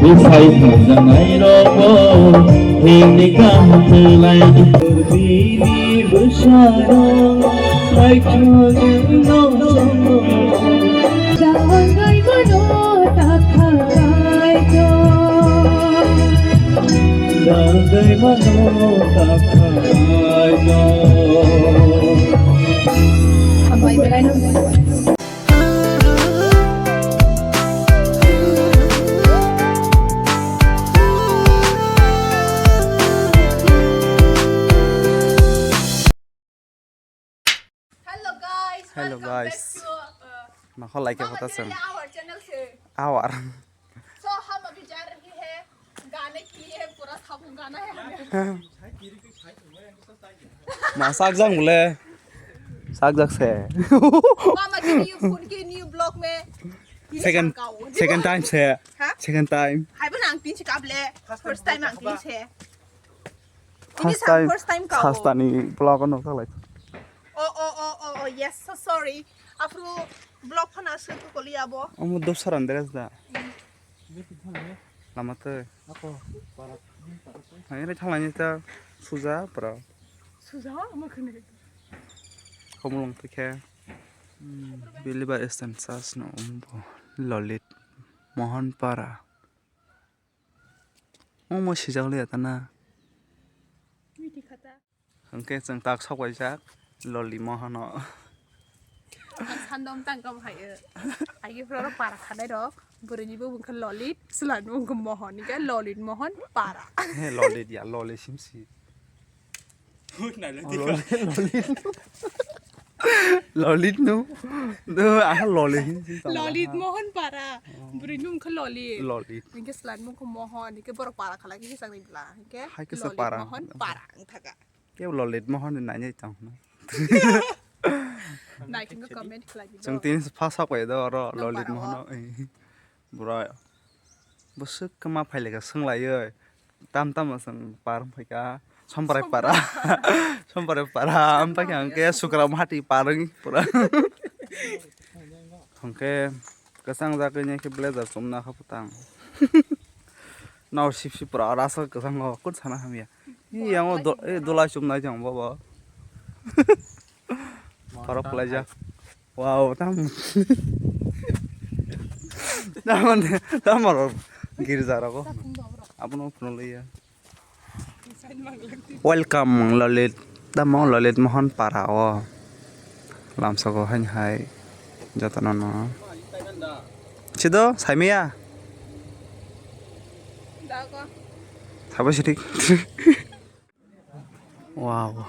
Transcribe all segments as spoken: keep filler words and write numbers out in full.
Sai khajanairokbo himni kaham khlai di. Bini bwsarok naithok nokjagwi mano takha kaitor. Dangwi mano takha kaitor. Hambai belai no. Hello guys, Hello welcome guys. Back to, uh, Nokho like mama kota chini seng. Our channel se. Our. So, hum abhi ja rahe hain gane ke liye, pura sabun gana hai hame. Ma sak jang bole. Sak jak se. Mama ke new phone ke new vlog mein. Ye Second, sakao. Second time se. Ha? Second time. Hai ba nang tin se kable. First time ang tin se. First Ini sa time. First time kao. Sastani vlog no khalai. Oh, oh, oh, oh, oh, yes, so sorry. Afro vlog phana se ko koli abo. Omo dosar andres da. Lama te. Ako, para. Hai re thalani ta suja para. Suja ama khne. Komolong te khe. Hmm, Belibar Eastern Church no umbo Lolit Mohan Para. Omo sijak liya tana. Miti khata. Hwnkhe chwng tak sok waijak Loli Mohano. Ang sandom tang kam hai. Agi pro para khanai rok. Bwrwini bo wngkha Lolit, chwlani bo wngkha Mohon. Hwnkhe Lolit Mohon para. He Lolit ya, Loli simsi. Lolit, Lolit. Lolit no. Do, ah, Loli hin sin tong. Lolit Mohon para. Oh. Bwrwini wngkha Lolit. Lolit. Hwnkhe chwlani wngkha Mohon. Hwnkhe borok para khalai khe hisang ni bla. Hwnkhe Hai khe sa Lolit para. Mohon para wngthaka. Ke Lolit Mohon ni nai nai tong. Nai khe comment khlai di. Chwng tini sa pha sak bai do oro Lolit Mohon. Bwrwi bwswk kwma phaileka swnglaiwi tam tamo chwng par wngphaikha Somprai para. Somprai para wngphaikha hwnkhe Sukra Mati par wngwi pura. Hwnkhe kwchang jagwi nai khe blazer chumna kha bwtang. Nao sip sip pura rasa kwchango kun sana hamya. Yang o do-, eh, dolai chumnai jang bobo. Parok khlaijak. Wow, tam. Taman, tamar girja rogo. Abono phunulya. Welcome, Lalit. Tamo Lalit Mohon para o. Lamsoko haini hai jotono no. Sido, saimaya. Sabo sidik. Wow.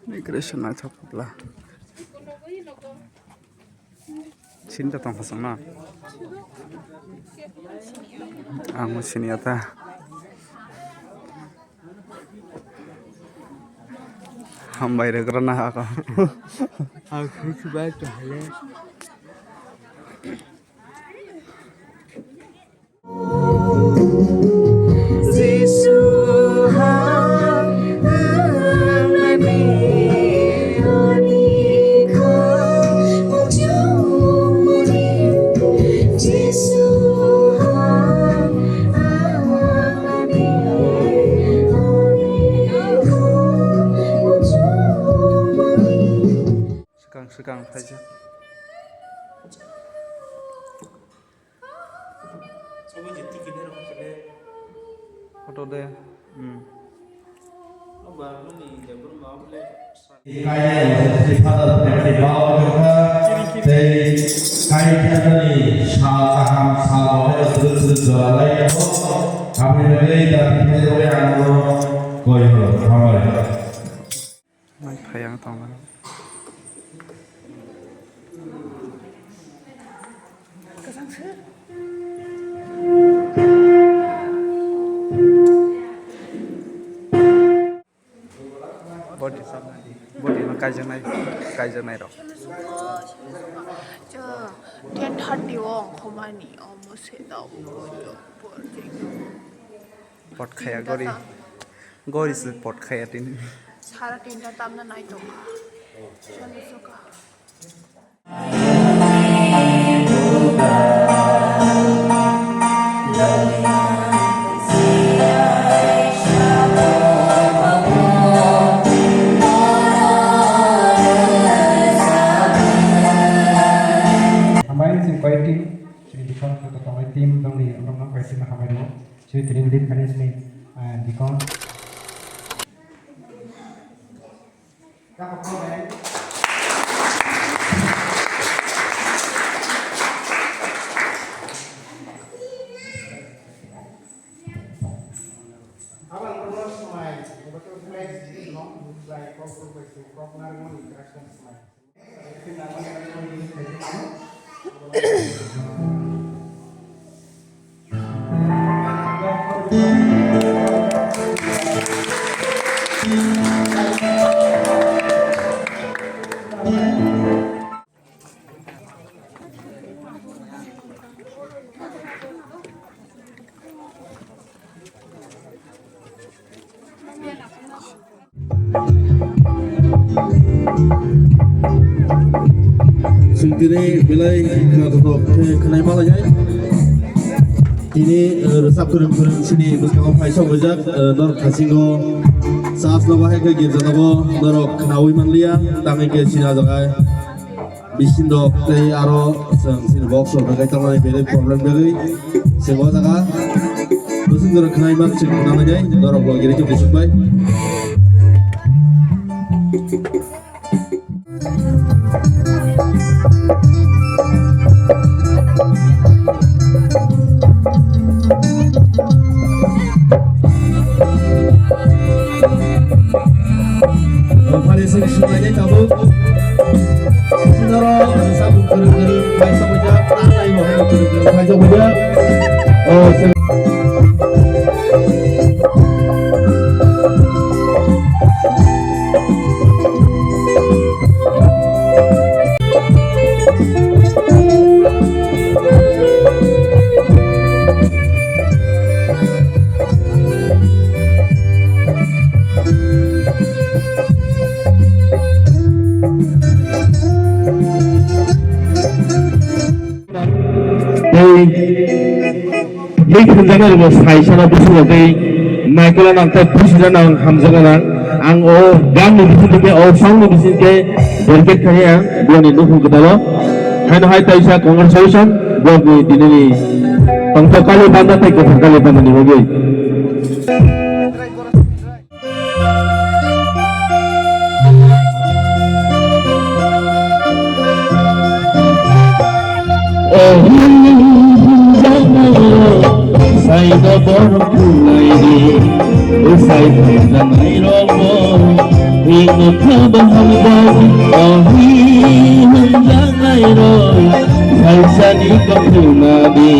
Decoration naithok pula. Sinta tong khasang na. Ang sini ata. Hambai regra na ako. Aku subai kahale. Swkang swkang phaijak. Photo de. Hmm. Mai phai ang tong mano. Body, body no kaijaknai, kaijaknai rok. Ten thirty o ongkhormani, omo se da. Pot khaya gori. Gori se pot khaya tini. Sara tinta tamna nai tongkha. Chalo soka. Sri Trinity Parish ni, ah, Deacon. Chwng tini belai khwnathok khe khwnai ma lainai. Tini, eh, rwchap kwrwng kwrwng chini bwskango phai sok rijak, eh, norok thaisingo church nogo hai khe girja nogo norok khwnaui manliya, tangwi khe chini ah jaga. Bisinrok tei aro chwng chini box rok bai kaitor mani belai problem bagwi chwng o jaga bwswk jorok khwnai man chwng khwnanai nai norok bo giri khe bising bai. Phani sing sumai ni tabuk. Sinoro sabuk kwrwng kwrwng bai sabuk jak, ta nai bo hai kwrwng kwrwng bai sabuk jak. Oh, sing. Tei, tei khunjaknai rokno sai sana busugo tei naikol nang tei busujaknai ang hamjaknai nang. Ang o gan ni bising khe, o song ni bising khe dedicate khai ang buani nukhung kwtal o. Haino hai taisa congratulation, buani dinini tongthok kali banda tei kwthar kali banda ni bagwi. Saida borok khulai di, o sai khulai rok bo, hino khaba hamjak, o hi hamjak nai rok, sai sani kokhuna di.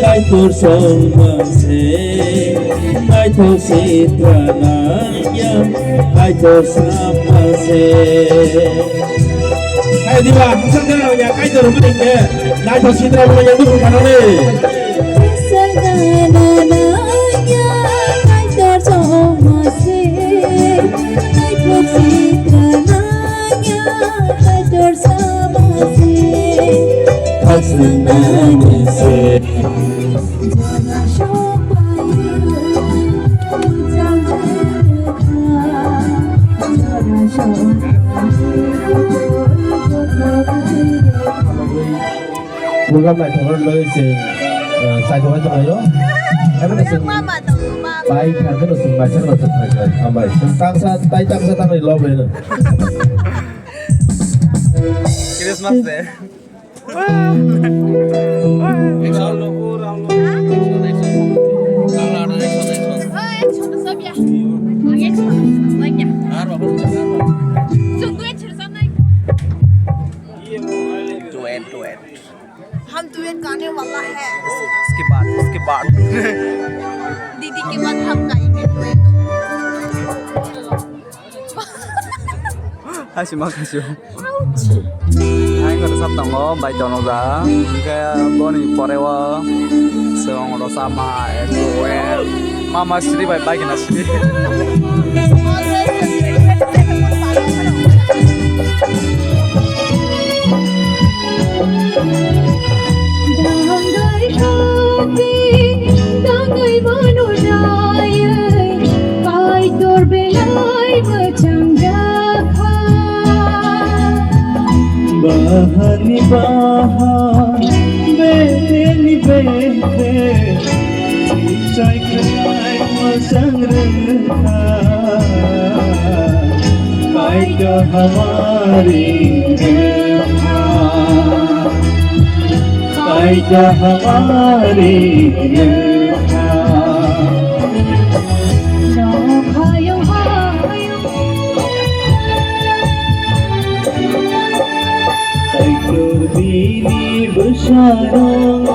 Kaitor songma se, naithok sitra nangya, Kaitor sama se. Hai diba, hamsa dera ya, Kaitor mani ke, naithok sitra mani ya, dukun kanani. Kaitor songma se, naithok sitra nangya, Kaitor sama se. Khasnani se. Program naithokna bagwi se, eh, chaithok hai tonglaio. Abo no chwng bai thangkhe no chwng bai sakno chwng phaikha. Hambai. Chwng tangsa, tai tangsa tangwi lob reno. Christmas Day. Action. Action, action. Action, action. Action, action. Action, action. Duet, duet. हम डुएट गाने वाला है। उसके बाद, उसके बाद। दीदी के बाद हम गाएंगे duet. Hai si ma khaisio. Ang khe rwchap tongo, bai tono da. Hwnkhe boni pore o chwng rwchapma, duet. Mama siri bai bai khna siri. Kaitor belai mwchang jakha. Bahani baha, beheni behe, chai khai mwchang rwkha. Kaitor hamari rwkha. Kaitor hamari rwkha. Kaitor bini bwsarok,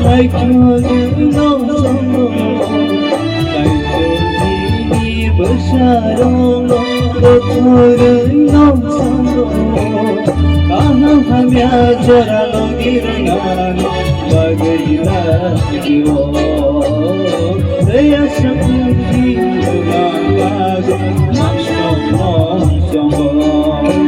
Kaitor no Kaitor bini bwsarok, Kaitor no Kaham hamya jorano girna bagwi lagio. Reya sakhi bagwi nang sokno songo.